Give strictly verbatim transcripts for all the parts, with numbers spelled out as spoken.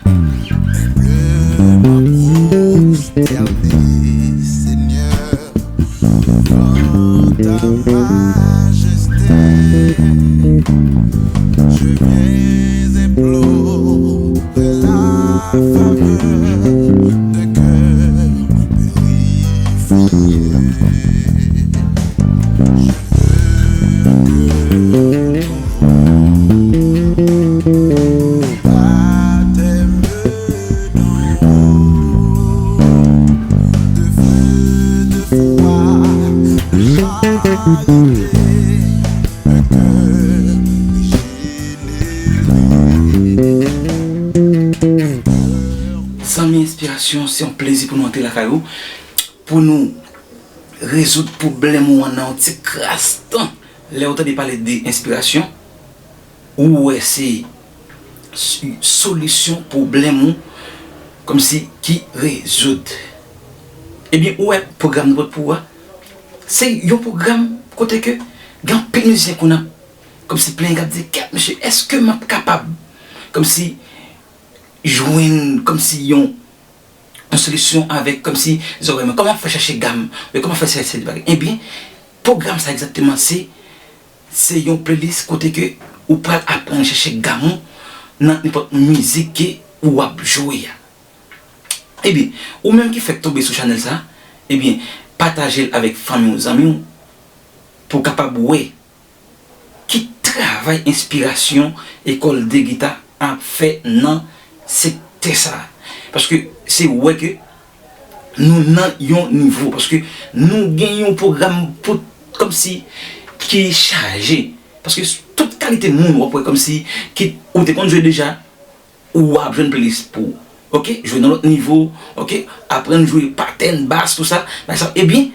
Humblement prosterné, Seigneur, devant ta majesté, je viens implorer la faveur d'un cœur purifié. Je veux que ton baptême d'eau, de feu, de foi, de charité, un cœur régénéré. Zanmi Enspirasyon, se yon plezi pou nou antre lakay ou, pou nou rezoud pwoblèm ou an nan yon ti kras tan. Lè ou tande pale de enspirasyon, ou wè se s-, solisyon pwoblèm ou kòmsi ki rezoud. Ebyen, ou wè pwogram nou pote pou ou a, se yon pwogram kote ke gen anpil mizisyen konn ap kòmsi plenyen, k ap di, "Kèt, mesye, èske m ap kapab kòmsi jwenn kòmsi yon yon solisyon avèk kòmsi zòrèy mwen. Kòman m ap fè chèche gam? Kòman m ap fè chèche bagay?" Ebyen, pwogram sa egzakteman se, se yon playlist kote ke ou pral aprann chèche gam ou nan nenpòt mizik ke ou ap jwe a. Ebyen, ou menm ki fèk tonbe sou chanèl sa, ebyen, pataje l avèk fanmi w, zanmi w, pou w kapab wè ki travay enspirasyon Ecole de Guitare ap fè nan sektè sa a. Paske se wè ke nou nan yon nivo, paske nou gen yon pwogram pou, kòmsi, ki chaje. Paske tout kalite moun w ap wè kòmsi ki ou te konn jwe deja, ou ap jwenn playlist pou, oke, jwe nan lòt nivo, oke, aprann jwe patèn, bas, tou sa, bagay sa. Ebyen,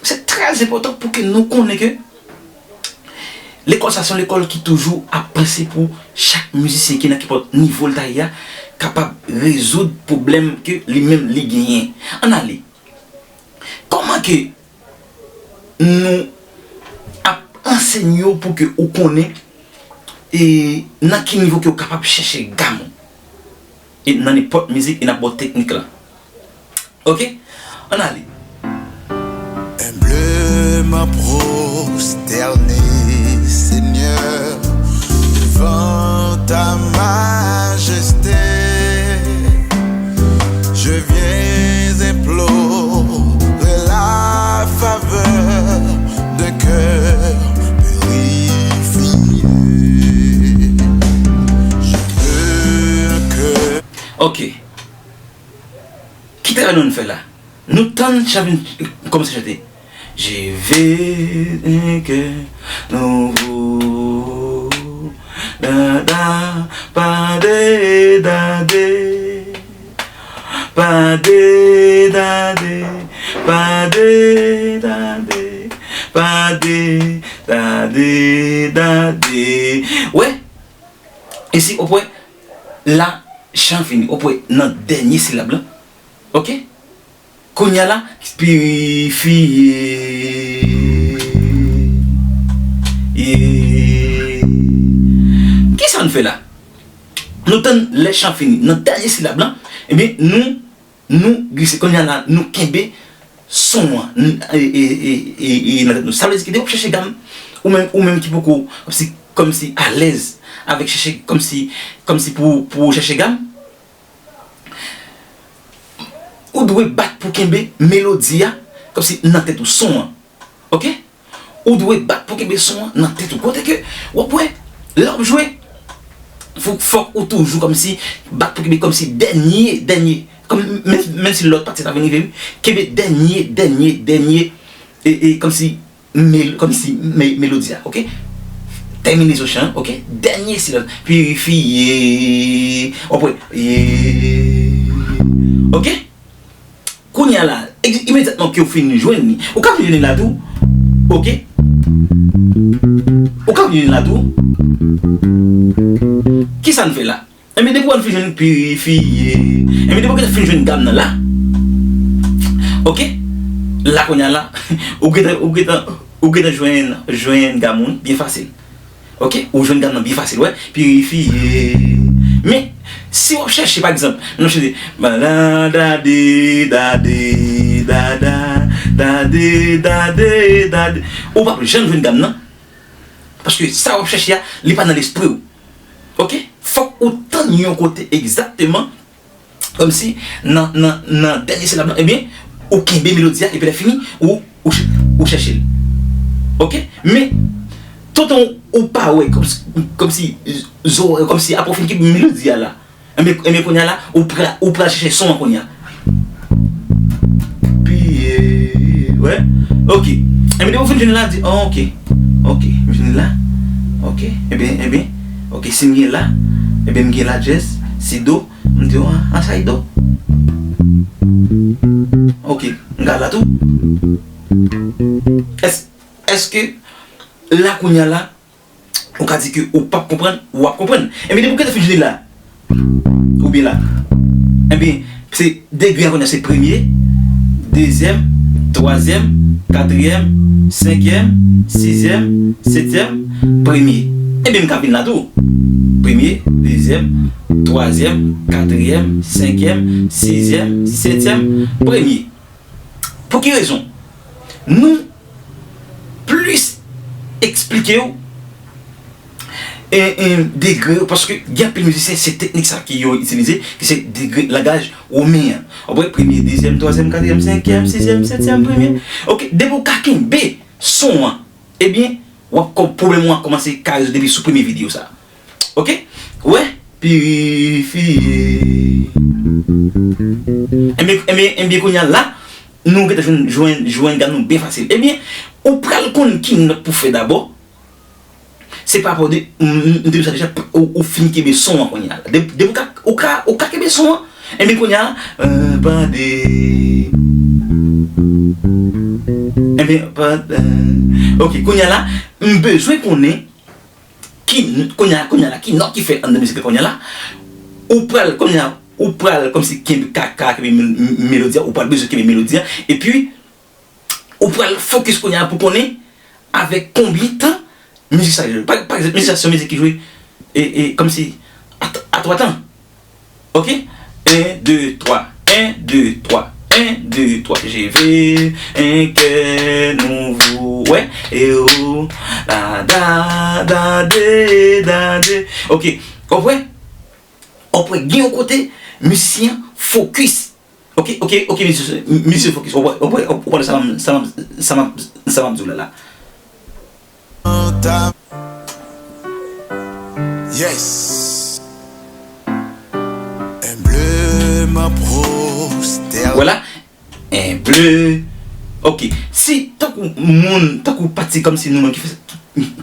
se trè enpòtan pou ke nou konnen ke lekòl sa se yon lekòl ki toujou ap panse pou chak mizisyen ki nan kenpòt nivo l ta ye a, kapab rezoud pwoblèm ke li menm li genyen. Ann ale. Kòman ke nou ap ansenye w pou ke ou konnen, e, nan ki nivo ke ou kapab chèche gam ou. E nan nenpòt mizik, e n ap ba w teknik la. Oke? Ann ale. Humblement prosterné, Seigneur, devant ta majesté, je viens implorer la faveur d'un cœur purifié. Je veux un cœur. Ok. Ki travay nou ann fè la? Nou tann chan vin kòmanse chante. Je veux un cœur nouveau. Dada, pa de dade. Pa de dade. Pa de dade. Pa de dade, dade. Wè? Isi, w ap wè, la, chan fini. W ap wè, nan dènye silab lan. Oke? Kounye a la, pirifiye. Ye. Kisa n fè la? Nou tann lè chan fini. Nan dènye silab lan, ebyen, nou, nou glise. Kounye a la, nou kenbe son an, n-, e, e, e, e, e nan tèt nou. Sa vle di ki depi w ap chèche gam, ou menm, ou menm ki poko, kòmsi, kòmsi alèz avèk chèche, kòmsi, kòmsi pou, pou w chèche gam, ou dwe bat pou kenbe melodi a, kòmsi nan tèt ou, son an. Oke? Ou dwe bat pou kenbe son an nan tèt ou. Kote ke w ap wè, lè w ap jwe, fòk, fòk ou toujou kòmsi bat pou kenbe kòmsi dènye, dènye, kòm, menm, menm si lòt pati ta vin rive, wi, kenbe dènye, dènye, dènye, e, e, kòmsi mel-, kòmsi me-, melodi a, oke? Tèminezon chan, oke? Dènye silab, pirifiye, w ap wè, ye, oke? Kounye a la, e-, imedyatman ke w fin jwenn li, ou ka vin jwenn li la tou, oke? Ou ka vin jwenn li la tou. Kisa n fè la? Enben, depi w fin jwenn pirifiye, enben, depi w fin jwenn gam nan la, oke? La kounye a la, ou gentan, ou gentan, ou gentan jwenn, jwenn gam ou byen fasil. Oke? Ou jwenn gam nan byen fasil, wè. Pirifiye. Men, Si w ap chèche, pa egzanp, nou chèche, ba la da de, da de, da da, da de, da de, da de, ou p ap janm jwenn gam nan. Paske sa w ap chèche a, li pa nan lespri w. Oke? Fòk ou tann yon kote egzakteman, kòmsi nan, nan, nan dènye silab lan, ebyen, ou kenbe melodi a, epi lè fini, ou, ou, ch- ou chèche l. Oke? Men, toutan ou pa wè, kòmsi, kòmsi, zo, kòmsi apre w fin kenbe melodi a la, Enben, enben kounye a la, ou pral, ou pral chèche son an kounye a. Pi, wè. Oke. Enben, depi w fin jwenn la, di, oh, oke. Oke, m jwenn la. Oke. Enben, enben. Oke, si m gen la, enben, m gen la dyèz, si do, m di, oh, an sa e do. Oke, m ka la tou. Èske, èske la kounye a la, ou ka di ke ou p ap konprann, ou ap konprann. Enben, depi w gentan fin jwenn la, oubyen la, enben, se degre a kounye a, se premye, dezyèm, twazyèm, katriyèm, senkyèm, sizyèm, setyèm, premye. Enben, m ka vin la tou. Premye, dezyèm, twazyèm, katriyèm, senkyèm, sizyèm, setyèm, premye. Pou ki rezon? Nou plis eksplike w, e, e, degre yo, paske gen anpil mizisyen, se teknik sa ki yo itilize, ki se degre langaj women an. Ou wè, premye, dezyèm, twazyèm, katriyèm, senkyèm, sizyèm, setyèm, premye. Oke, depi w ka kenbe son an, ebyen, w ap kò-, pwoblèm ou a kòmanse ka rezoud depi sou premye videyo sa. Oke? Ou wè? Pirifye. Enben, enben, enben, kounye a la, nou gentan jwenn, jwenn, jwenn gam nou byen fasil. Ebyen, ou pral konn ki nòt pou fè dabò. Se pa rapò de, m, m, m te di sa deja, ou, ou fin kenbe son an kounye a la. De, depi ou ka, ou ka, ou ka kenbe son an, enben, kounye a, euh, pa de, enben, pa, euh, oke, kounye a la, m bezwen konnen ki, kounye a, kounye a la, ki nòt ki fèt anndan mizik la kounye a la, ou pral, kounye a, ou pral kòmsi kenbe ka, ka kenbe mel-, m-, melodi a, ou pral bezwen kenbe melodi a, epi ou pral fokis kounye a pou konnen avèk konbyen tan mizik sa jwe. Pa, pa egzanp, mizik sa se yon mizik ki jwe, e, e, kòmsi a, a twa tan. Oke? En, de, twa. En, de, twa. En, de, twa. Je veux un cœur nouveau. Wè? E o. La, da, da, de, da, de. Oke. W ap wè? W ap wè gen yon kote mizisyen an fokis. Oke, oke, oke, mizisyen, mizisyen fokis. W ap wè, w ap wè, w ap wè sa m, sa m, sa m, sa m ap di w la, la. Yes. Enbleman prostè. Vwala. Enble. Oke. Si, tankou moun, tankou pati kòmsi nou menm ki fè,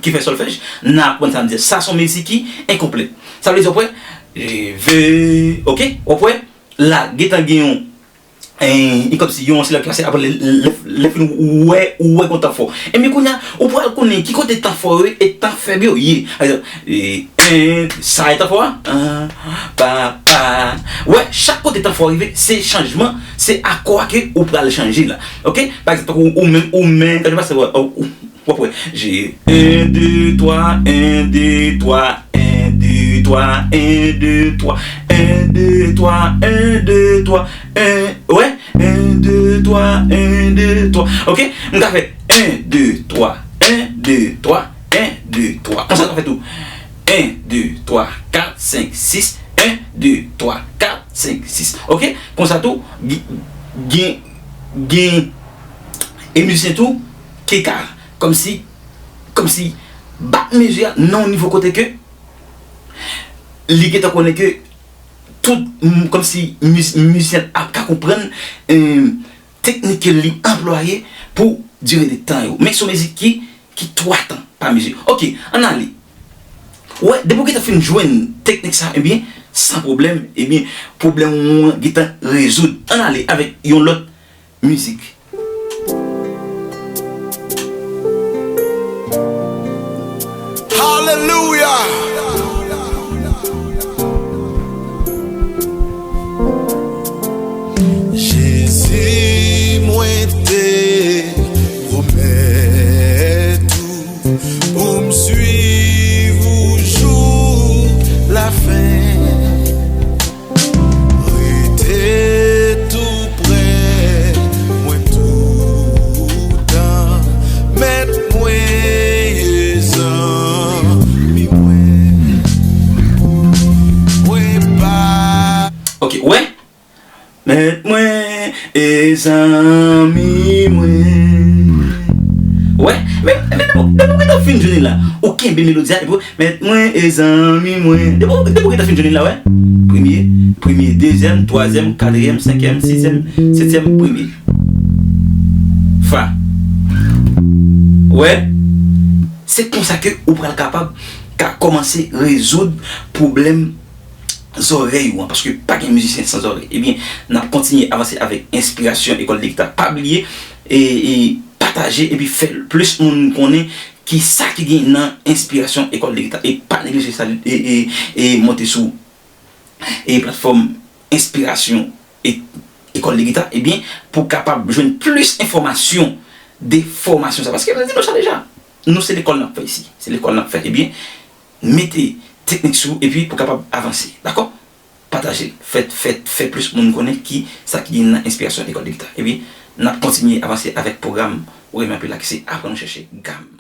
ki fè sòlfèj, n a aprann sa m di a. Sa se yon mizik ki enkonplè. Sa vle di, w ap wè, je veux, oke? W ap wè, la, gentan gen yon, en, e kòmsi yon silab ki pase, apre lè, lè, lè fini, ou wè, ou wè gon tan fò. Enben, kounye a, ou pral konnen ki kote tan fò yo ye e tan fèb yo ye. Pa egzanp, e, en, sa e tan fò a? An, pa, pa. Wè, chak kote tan fò a rive, se chanjman, se akò a ke ou pral chanje la. Oke? Pa egzanp, tankou ou menm, ou menm, kan yo pase, wè, ou, w ap wè. Je, en, de, twa, en, de, twa, en, de, twa, en, de, twa, en, de, twa, en, de, twa, en, wè, en, de, twa, en, de, twa. Oke? M ka fè en, de, twa, en, de, twa, en, de, twa. Konsa, m ka fè tou. En, de, twa, kat, senk, sis, en, de, twa, kat, senk, sis. Oke? Konsa tou, gen, gen, gen e mizisyen tou ki ka, kòmsi, kòmsi bat mezi a nan yon nivo kote ke li gentan konnen ke tout, m, kòmsi miz-, mizisyen ap ka konprann, em, teknik ke li anplwaye pou dire de tan yo. Men se yon mizik ki, ki twa tan pa mezi. Oke, ann ale. Wè, depi w gentan fin jwenn teknik sa, ebyen, san pwoblèm, ebyen, pwoblèm ou an gentan rezoud. Ann ale avèk yon lòt mizik. Hallelujah! Jezi, mwen te pwomèt ou pou m swiv ou jouk lafen. Ok, wè. Mèt mwen e zanmi mwen. Wè, men, men depi, depi w gentan fin jwenn li la, ou kenbe melodi a, epi w, mèt mwen e zanmi mwen. Depi, depi w gentan fin jwenn li la, wè. Premye, premye, dezyèm, twazyèm, katriyèm, senkyèm, sizyèm, setyèm, premye. Fa. Wè. Se konsa ke ou pral kapab ka kòmanse rezoud pwoblèm zòrèy ou an, paske pa gen mizisyen san zòrèy. Ebyen, n ap kontinye avanse avèk enspirasyon Ecole de Guitare. Pa bliye e, e pataje epi fè plis moun konnen ki sa ki gen nan enspirasyon Ecole de Guitare. E pa neglije sa, e, e, e monte sou e platfòm enspirasyon e, Ecole de Guitare, ebyen, pou kapab jwenn plis enfòmasyon de fòmasyon sa. Paske mwen di nou sa deja. Nou se lekòl n ap fè isi. Se lekòl n ap fè. Ebyen, mete teknik sou ou epi pou kapab avanse. Dakò? Pataje l. Fè, fè, fè plis moun konnen ki sa ki gen nan enspirasyon Ecole de Guitare. Ebyen, n ap kontinye avanse avèk pwogram ou renmen anpil la ki se aprann ou chèche gam.